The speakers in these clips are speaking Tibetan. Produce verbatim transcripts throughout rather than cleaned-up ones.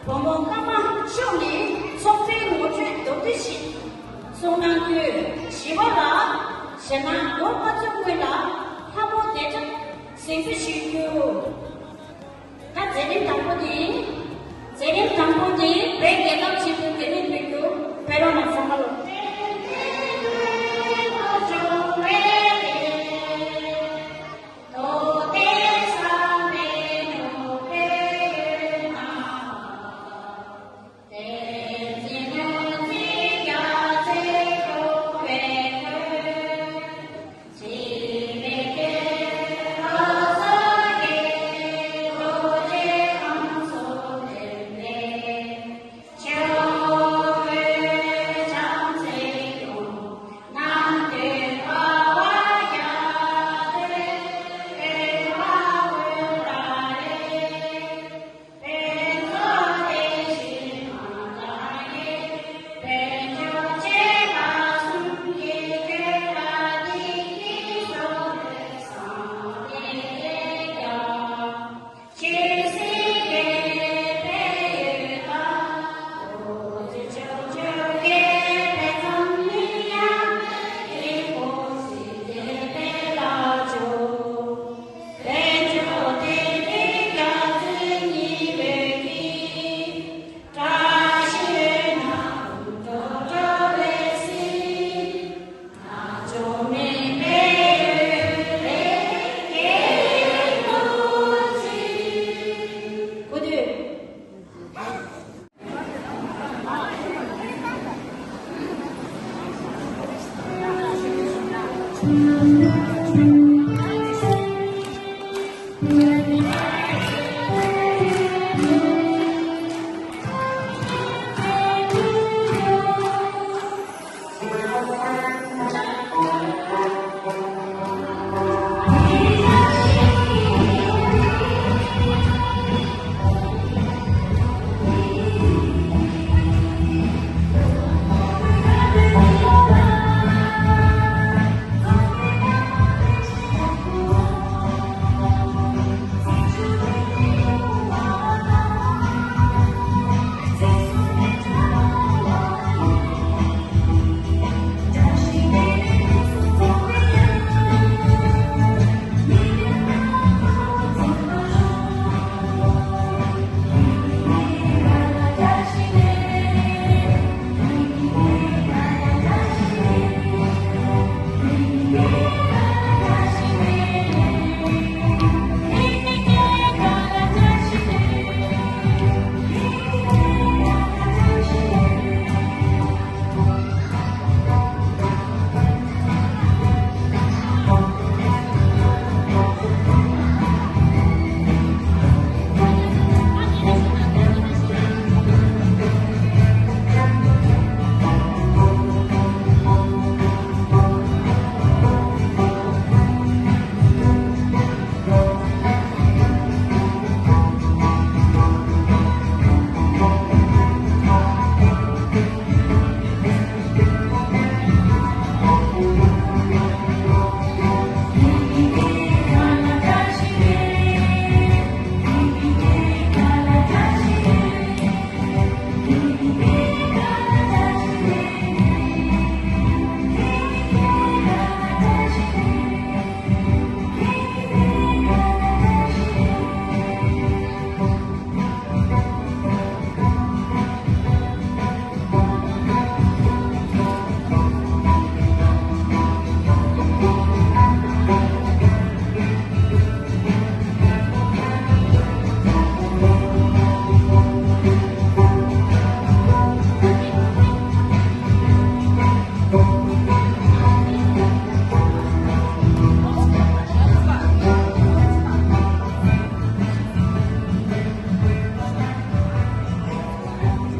བུ་མོ་ཀརྨ་མཆོག་ནས་ཚོགས་པའི་ངོ་སྤྲོད་མདོར་བསྡུས་ཤིག་གསུང་གནང་དུས། བཞི་པ་ལ། ཞེ་ན་ལོ་ལྔ་བཅུ་སྔོན་ལ་ལྷ་མོ་བདེ་ལྕམ་གཟིམ་འཇུག་ཞུ་རྒྱུ། ད་མཛད་རིམ་དང་པོ་དེ། མཛད་རིམ་དང་པོ་དེ་བོད་རྒྱལ་ཁབ་ཆེན་པོའི་རྒྱལ་གླུ་འབུལ་རྒྱུ། ཕེབས་རོགས་གནང་། ཚང་མ་ལོ།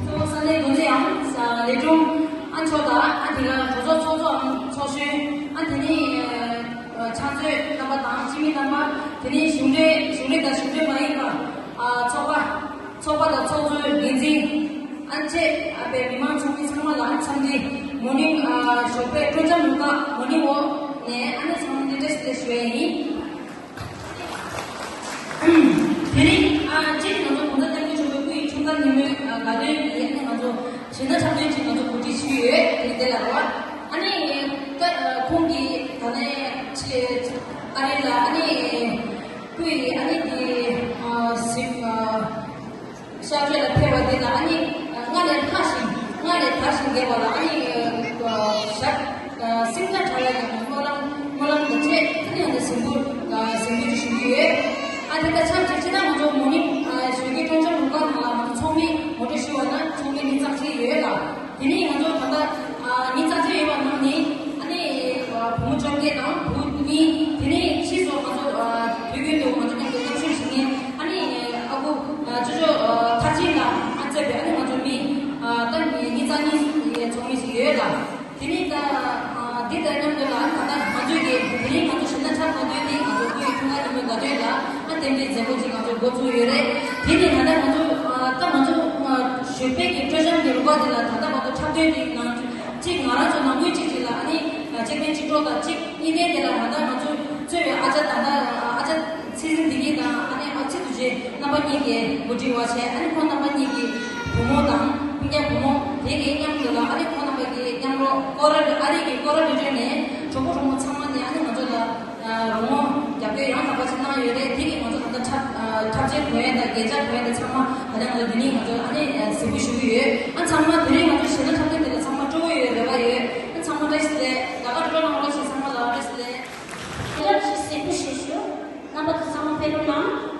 གཙོ་བོ་ས་གནས་དགོན་སྡེ་ཡང་ལས་དྲུང་ཨ་མཆོག་དང་། ཨ་དེ་ག་གྲོས་ཚོགས་ཚོགས་གཙོའམ་ཚོགས་གཞོན། ཨ་དེ་ནས་ཕྱག་མཛོད་རྣམ་པ་དང་སྤྱི་མི་རྣམ་པ། དེ་ནས་གཞུང་འབྲེལ་གཞུང་འབྲེལ་དང་གཞུང་འབྲེལ་མ་ཡིན་པ། ཨ་ཚོགས་པ་ཚོགས་པ་དང་ཚོགས་གཙོའི་འགན་འཛིན། ཨ་བཅས་ཨ་པའི་མི་མང་ཚོགས་མི་ཚང་མ་ལ་འཚམས་འདྲི། མོ་ནིང་ཨ་ཞོགས་པའི་སྤྲོ་འཆམ་ལུང་པ་མོ་ནིང་འོག་ནས་ཨ་ནི་ཚང་མ་འདི་འདྲ་ཞིག་ལ་ཞུ་ཡ་ཡིན། དེ་རིང་ཨ་སྤྱིར་ང་ཚོ་གོང་ས་སྐྱབས་མགོན་ཆེན་པོའི་སྐུ་ཡི་འཁྲུངས་སྐར་ཉིན་མོའི་ གཞས་སྣ་འཁྲབ་སྟོན་ཅིག་ང་ཚོ་གོ་སྒྲིག་ཞུས་ཡོད། དེ་དེ་ལ་རོ། ཨ་ནི་ད་ཁོང་གིས་ད་ནས་ཆེ་ཨ་རི་ལ་ཨ་ནི་སྐུའི་ཨ་ནི་དེ་སིམ་གཤགས་བཅོས་ལ་ཕེབས་པ་དེ་ལ་ཨ་ནི་སྔར་ལས་ལྷག་ཞིང་སྔར་ལས་དར་ཞིང་རྒྱས་པ་ལ་ཨ་ནི་ཞབས་སིམ་ལ་དྲ་བའི་ཡང་སྨོན་ལམ་སྨོན་ལམ་དང་བཅས་ཨ་ནི་ཡང་ན་གཟིམ་འབུལ་གཟིམ་འབུལ་ཞུ་གི་ཡོད། ཨ་དེ་ལྟ་ཆབས་ཅིག་ཅི་ལྟར་ང་ཚོ་མོ་ནི་ཞོལ་གྱི་ཀྲོང་ཆབ་རུ་ཁག་ནང་ལ་ང་ཚོ་ཚོགས་མི་ངོ་སྤྲོད་ཞུ་བ་ན་ཚོགས་མི་ཉིས་རྩ་གཅིག་ཡོད་ལ། དེ་ནས་ང་ཚོ་ད་ལྟ་ཉིས་རྩ་གཅིག་ཡོད་པ་ནང་ནས་ཨ་ནི་བུ་མོ་བཅོ་བརྒྱད་དང་བུ་གཉིས། དེ་ནས་ཕྱིས་སུ་ང་ཚོ་དུས་རྒྱུན་དུ་ང་ཚོ་མཉམ་དུ་མཉམ་ཞུགས་བྱེད་མཁན་ཨ་ནི་ཨ་ཁུ་ཅོ་ཅོ་མཐར་ཕྱིན་ལགས་ཨ་བཅས་པའི་ཨ་ནི་ང་ཚོ་མི་ད་ཉིས་རྩ་གཉིས་ཚོགས་མི་ཞིག་ཡོད་ལ། དེ་ནས་ད་འདི་དང་མཉམ་དུ་ལ་ད་ལྟ་ང་ཚོས་ཀྱི་དེ་རིང་ང་ཚོ་གཞས་སྣ་འཁྲབ་གནང་དོན་དེ་ང་ཚོ་སྐུའི་འཁྲུངས་སྐར་ཉིན་མོའི་དགའ་སྟོན་ལ་ཨ་རྟེན་འབྲེལ་མཛད་སྒོ་ཅིག་ང་ཚོ་འགོ་བཙུགས་ཡོད་རེད། དེ་ནས་ད་ལྟ་ང་ཚོ་ད་ང་ཚོ་ཞོལ་པའི་གི་སྤྲོ་འཆམ་གྱི་རུ་ཁག་དེ་ལ་ད་ལྟ་ང་ཚོ་འཁྲབ་སྟོན་དེ་ནང་གཅིག་ང་རང་ཚོ་ནང་ཁུལ་གཅིག་གཅིག་ལ་ཨ་ནི་གཅིག་ཕན་གཅིག་གྲོགས་དང་གཅིག་གཉིས་ལྡན་དེ་ལ་ད་ལྟ་ང་ཚོ་གཙོས་པའི་ཨ་ཅག་ད་ལྟ་ཨ་ཅག་ཚེ་རིང་བདེ་སྐྱིད་དང་ཨ་ནེ་ཨ་ཚེ་རྡོ་རྗེ་རྣམ་པ་གཉིས་ཀྱིས་གོ་སྒྲིག་པ་བྱས། ཨ་ནེ་ཁོང་རྣམ་པ་གཉིས་ཀྱི་བུ་མོ་དང་སྤུན་ཀྱག་བུ་མོ་དེ་གའི་མཉམ་དུ་ལ་ཨ་ནེ་ཁོང་རྣམ་པ་གི་མཉམ་རོགས་སྐོར་ར་ཨ་རི་གི་སྐོར་ར་འགྲོ་ནས་གྲོགས་པོ་གྲོགས་མོ་ཚང་མ་ནས་ཨ་ནེ་ང་ཚོ་ལ་རོགས་རམ་རྒྱབ་སྐྱོར་ཡང་དག་པ་ཞིག་གནང་ཡོད་རེད། དེ་གིས་ང་ཚོ་ད་ལྟ་འཁྲབ་འཁྲབ་ཆས་གོན་ཡས་དང་རྒྱན་ཆ་གོན་ཡས་དང་ཚང་མ་ད་ལྟ་ང་ཚོ་འདི་ནས་ང་ཚོ་ཨ་ནེ་གཟིགས་འབུལ་ཞུ་གི་ཡོད། ཨ་ཚང་མ་དེ་རིང་ང་ཚོ་གཞས་སྣ་འཁྲབ་སྟོན་དེ་ལ་ཚང་མ་སྤྲོ་བོ་ཡོད་རེ་བ་ཡོད། ཨ་ཚང་མ་བཀྲ་ཤིས་བདེ་ལེགས། ལས་ཀ་སྤྲོ་གནང་རོགས་བྱེད། ཚང་མ་ལ་བཀྲ་ཤིས་བདེ་ལེགས། ཁྱེད་རང་ཚོས་གཟིགས་འབུལ་ཞུས་ཞུ། རྣམ་པ་ཚོ་ཚང་མ་ཕེབས་རོགས་གནང་།